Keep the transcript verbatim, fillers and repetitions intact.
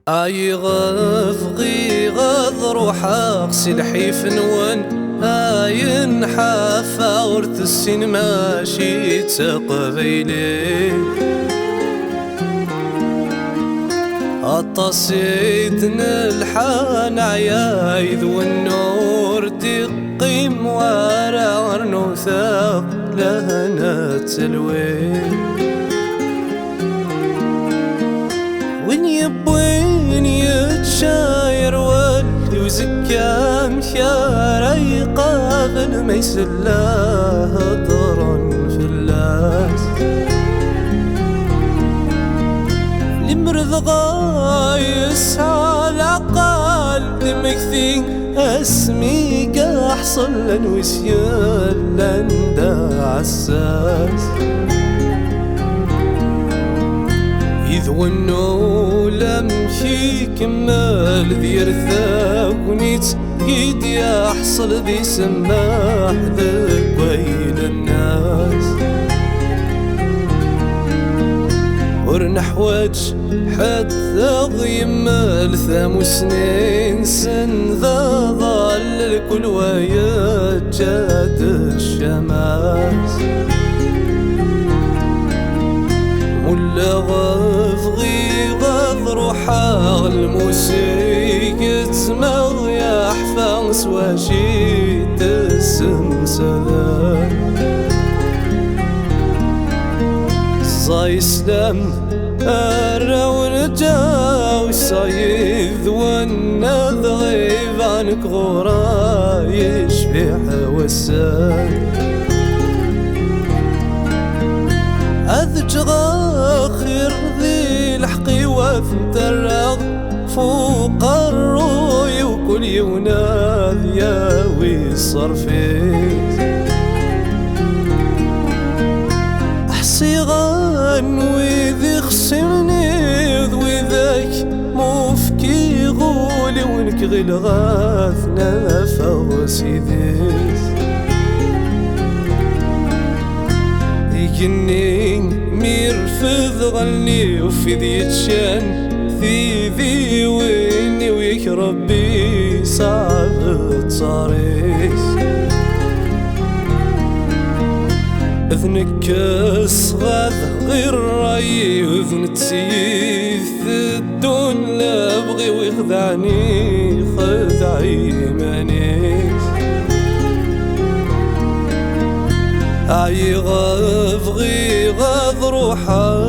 Ɛyiɣ, bɣiɣ ad ruḥeɣ si lḥif-nwen. Ayen ḥafa ur tessin, mačči d taqbaylit. Aṭas i d-nelḥa, neɛya yid-wen, ur d-iqqim wara, rnu taqlahna d talwit. Win yewwin yečča yerwel, d uzekka amek ara iqabel ma isella heddren fell-as? Limer dɣa yesɛa lɛaqel d lmegti, asmi iḥṣel anwi s yellan d aɛessas. Yid-wen ulamek ikemmel d yir tagnit, i d-yeḥṣel di semmaḥ deg wayla-nnes. Ur neḥwaǧ ḥedd aɣ-yemmel, tamusni-nsen d aḍal, kul wa yeǧǧa-d ccama-s. Mulleɣ, bɣiɣ ad ruḥeɣ, lmusik ttmeɣ, yeḥfa s waci tessemsadem. Ẓẓay sslam, arraw n ǧaw, ṣayid wanna d ɣiba, nekk ɣur-a yecbiḥ wass-a. Ad ǧǧeɣ axir di lḥeqq-iw, ad tent-rreɣ f uqerruy-iw, kul yiwen ad yawi ṣṣerf-is. Ḥṣiɣ anwi d ixṣimen-iw, d widak mufkiɣ ul-iw, nekk ɣileɣ ad ten-afeɣ s idis. Igenni mi rfed ɣelli, ufid yeččan tidiwin-iw, yak Rebbi ṣab ttaṛ-is. D nekk ṣṣɣad ɣir ṛṛay-iw, d nettit teddun lebɣi-w, ixdeɛ-ni ixdeɛ iman-is. Ɛyiɣ, bɣiɣ ad ruḥeɣ